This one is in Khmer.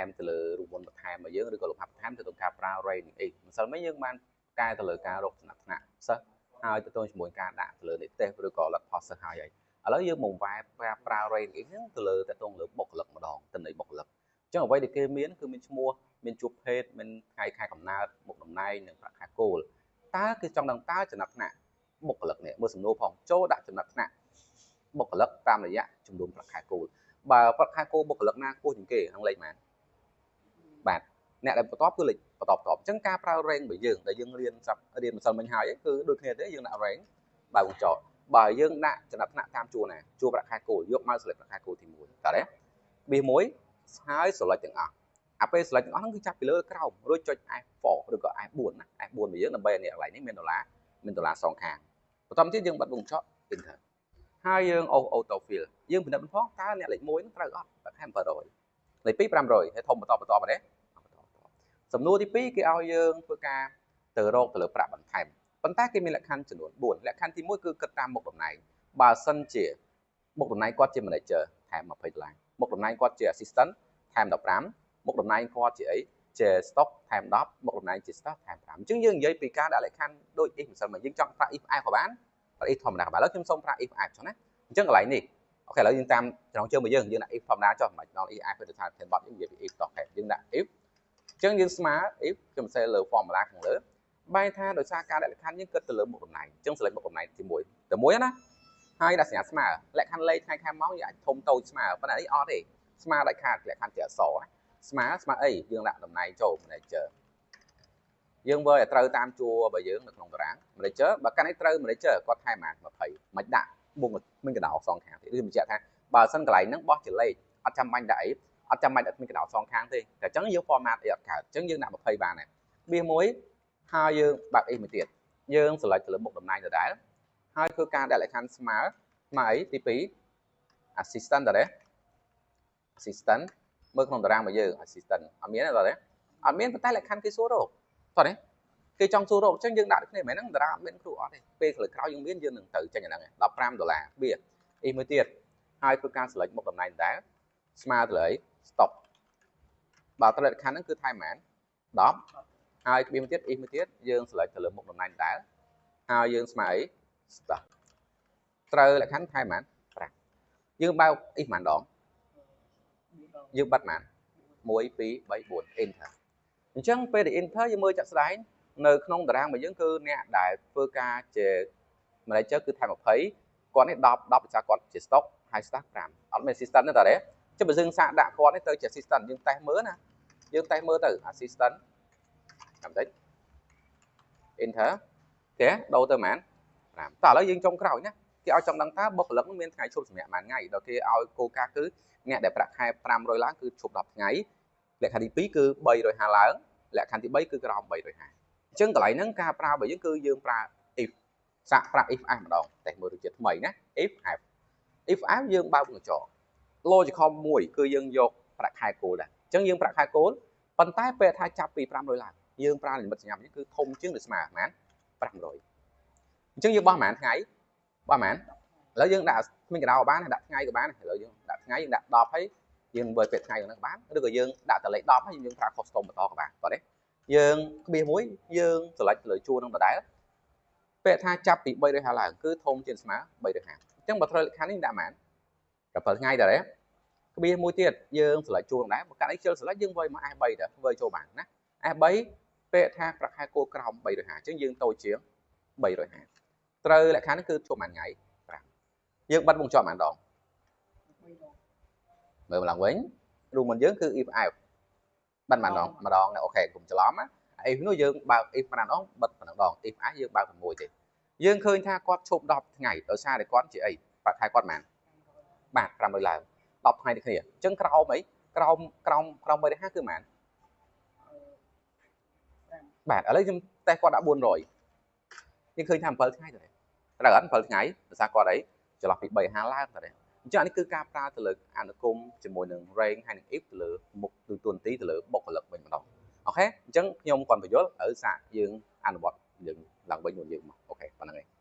មទៅលើរូបមន្តបន្ថែមមកយើងឬក៏លំហាត់បន្ថែមទៅក្នុងការប្រើ range នេះម្សិលមិញយើងបានកែទៅលើការរកចំណាត់ថ្នាក់សិស្សហើយទៅជាមួយការដាក់ទៅលើនិទេសឬក៏លទ្ធផលសិស្សហើយហើយឥឡូវយើងមកវ៉ែប្រើ range នេះហ្នឹងទៅលើតទៅលើបុគ្គលិកម្ដងតំណែងបុគ្គលិកអញ្ចឹងអ្វីដែលគេមានគឺមានឈ្មោះមានជួបភេទមានថ្ងៃខែកំណើតមុខតំណែងនិងប្រាក់ខែគោលតើគឺចង់ដឹងតើចំណាត់ថ្នាក់បុគ្គលិកនេះមើលសំណួរផងចូលដាក់ចំណាត់ថ្នាក់បុគ្គលិកតាមរយៈចំនួនប្រាក់ខែគោលបើប្រាក់ខែគោលបុគ្គលិកណាខ្ពស់ជាងគេក្នុងលេខប៉ុន្មានបាទអ្នកដែលបន្ទាប់គឺលេខបន្តបន្ទាប់អញ្ចឹងការប្រើ range របស់យើងដែលយើងរៀនសាប់រៀនម្សិលមិញហើយគឺដូចគ្នាទេយើងដាក់ range បើវងចោបើយើងដាក់ចំណាត់ថ្នាក់តាមជួរណាជួរប្រាក់ខែគោលយកមក select ប្រាក់ខែគោលទី1តើទេបៀស1ហើយ select ទាំងអស់អាពេល select ទាំងអស់ហ្នឹងគឺចាប់ពីលើក្រោមរួចចុច F4 ឬក៏ F4 ណា F4 របស់យើងដើម្បីឲ្យនេះកន្លែងនេះមានដុល្លារមានដុល្លារសងខាងបន្តទៀតយើងបិទវងចក enter ហើយយើងអូស auto fill យើងពិនិត្យផងតើអ្នកលេខ1ហ្នឹងត្រូវអត់ប្រាក់ខែ700លេខ2 500ហើយធំបន្តបន្តមកទេសំណួរទី2គេឲ្យយើងធ្វើការទៅរកទៅលើប្រាក់បន្ថែមប៉ុន្តែគេមានលក្ខខណ្ឌចំនួន4លក្ខខណ្ឌទី1គឺគិតតាមមុខតំណែងបើសិនជាមុខតំណែងគាត់ជា manager ថែម20ដុល្លារមុខតំណែងគាត់ជា assistant ថែម15មុខតំណែងគាត់ជាអីជា stock ថែម10មុខតំណែងជា staff ថែម5អញ្ចឹងយើងនិយាយពីការដាក់លក្ខខណ្ឌដូច if ម្សិលមិញយើងចង់ប្រើ if else ក៏បានប្រើ if ធម្មតាក៏បានឥឡូវខ្ញុំសូមប្រើ if else ចុះណាអញ្ចឹងកន្លែងនេះOK ឥឡូវយើងតាមចំណងជើងរបស់យើងយើងដាក់ if ធម្មតាចុះមិនបាច់ដល់ if else ទៅថាធានបត់យើងនិយាយពី if តោះយើងដាក់ if អញ្ចឹងយើងស្មើ if ខ្ញុំសេលើ formula ខាងលើបែរថាដោយសារការដាក់លក្ខខណ្ឌយើងគិតទៅលើមុខតំណែងអញ្ចឹង select មុខតំណែងទី1តែមួយណាហើយដាក់សញ្ញាស្មើលក្ខខណ្ឌលេខថ្ងៃខែម៉ោងយើងអាចធំតូចស្មើប៉ុន្តែនេះអត់ទេស្មើដាច់ខាតលក្ខខណ្ឌជាអក្សរណាស្មើស្មើអីយើងដាក់តំណែងចូល manager យើងវើឲ្យត្រូវតាមជួររបស់យើងនៅក្នុងតារាង manager បើកាន់នេះត្រូវ manager គាត់ថែមបាន20មិនដាក់បុងមានកណ្ដោសងខាងទេឬបញ្ជាក់ថាបើសិនកន្លែងហ្នឹងបោះជាលេខអត់ចាំបាញ់ដាក់អីអត់ចាំបាច់ដាក់មានកណ្ដោសងខាងទេតែអញ្ចឹងយើង format អីអត់កើតអញ្ចឹងយើងដាក់20បានដែរបៀសមួយហើយយើងបាក់អីមួយទៀតយើង select ទៅលើមុខតំណែងដដែលហើយធ្វើការដាក់លក្ខខណ្ឌស្មើស្មើអីទី2 assistant តើទេ assistant មើលក្នុងតារាងរបស់យើង assistant អត់មានទេតើទេអត់មានប៉ុន្តែលក្ខខណ្ឌគេសួររកតោះនេះគេចង់សួររកអញ្ចឹងយើងដាក់ដូចគ្នាមែនហ្នឹងតារាងអត់មានគ្រូអត់ទេពេលក្រោយក្រោយយើងមានយើងនឹងទៅចេញអាហ្នឹង15ដុល្លារបៀអ៊ីមួយទៀតហើយធ្វើការ select មុខតំណែងដដែលស្មើទៅលើ stock បើត្រូវលក្ខខណ្ឌហ្នឹងគឺថែមប៉ុន្មាន10ហើយក្បៀសមួយទៀតអ៊ីមួយទៀតយើង select ទៅលើមុខតំណែងដដែលហើយយើងស្មើអី stock ត្រូវលក្ខខណ្ឌថែមប៉ុន្មាន5យើងបើកអ៊ីប៉ុន្មានដងយើងបិទប៉ុន្មាន1 2 3 4 enter អញ្ចឹងពេលដែល enter យើងមើលចាក់ស្ដែងនៅក្នុងតារាងរបស់យើងគឺអ្នកដែលធ្វើការជា manager គឺថែម20គាត់នេះ10 10ភាសាគាត់ជា stock ហើយ staff 5អត់មាន assistant ទេតាទេចុះបើយើងសាកដាក់គាត់នេះទៅជា assistant យើងតេស្តមើលណាយើងតេស្តមើលទៅ assistant ចាំតិច enter គេដូរទៅប៉ុន្មាន5តោះឥឡូវយើងចុងក្រោយណាគេឲ្យចង់ដឹងតើបុគ្គលិកមានថ្ងៃឈប់សម្រាកប៉ុន្មានថ្ងៃដល់គេឲ្យគោលការណ៍គឺអ្នកដែលប្រាក់ខែ500ឡើងគឺឈប់10ថ្ងៃលក្ខខណ្ឌទី2គឺ350ឡើងលក្ខខណ្ឌទី3គឺក្រោម350អញ្ចឹងកន្លែងហ្នឹងការប្រើរបស់យើងគឺយើងប្រើ if សាកប្រើ if else ម្ដងតែមើលរសជាតិថ្មីណា if else if else យើងបើកវងកញ្ចក់ logical មួយគឺយើងយកប្រាក់ខែគោលដែរអញ្ចឹងយើងប្រាក់ខែគោលប៉ុន្តែពេលថាចាប់ពី500ឡើងយើងប្រើនិមិត្តសញ្ញានេះគឺធំជាងឬស្មើប៉ុន្មាន500អញ្ចឹងយើងបោះប៉ុន្មានថ្ងៃបោះប៉ុន្មានឥឡូវយើងដាក់គ្មានកដោបានដាក់ថ្ងៃក៏បានឥឡូវយើងដាក់ថ្ងៃយើងដាក់10ហើយយើងមើលពេលថ្ងៃហ្នឹងក៏បានឬក៏យើងដាក់តែលេខ10ហើយយើងប្រើ custom បន្តក៏បានតោះទេយើងក្បៀសមួយយើង select ទៅលើជួរនឹងដដែលពេលថាចាប់ពី350ឡើងគឺធំជាងស្មើ350អញ្ចឹងបើត្រូវលក្ខខណ្ឌនេះដាក់ប៉ុន្មាន7ថ្ងៃដែរទេក្បៀសមួយទៀតយើង select ជួរនឹងដែរបើកាត់អីជិល select យើងវាយមក S3 ទៅវាយចូលបានណា S3 ពេលថាប្រាក់ខែគោលក្រោម350អញ្ចឹងយើងតូចជាង350ត្រូវលក្ខខណ្ឌនេះគឺជប់ប៉ុន្មានថ្ងៃ5យើងបិទវងជាប់ប៉ុន្មានដងមើលម្លងវិញរូបមន្តយើងគឺ if else បិទប៉ុន្មានដងម្ដង OK កុំច្រឡំណា if នោះយើងបើក if ប៉ុន្មានដងបិទប៉ុណ្ណឹងដង if else យើងបើកតែមួយទេយើងឃើញថាគាត់ឈប់10ថ្ងៃដោយសារតែគាត់ជាអីប្រាក់ខែគាត់ប៉ុន្មានបាទ500ឡើង10ថ្ងៃដូចគ្នាអញ្ចឹងក្រោមអីក្រោមក្រោមក្រោម350គឺប៉ុន្មានបាទឥឡូវខ្ញុំតេស្តគាត់ដាក់400យើងឃើញថា7ថ្ងៃទៅត្រូវអត់7ថ្ងៃដោយសារគាត់អីចន្លោះពី350ឡើងទៅអញ្ចឹងអានេះគឺការប្រើទៅលើអនុគមជាមួយនឹង range ហើយនឹង if ទៅលើមុខទូទួនាទីទៅលើបុគ្គលិកវិញម្ដង OK អញ្ចឹងខ្ញុំគាត់បញ្យល់ឲ្យសាកយើងអនុវត្តយើងឡើងវិញមុនយើងមក OK ប៉ុណ្្នឹងឯង។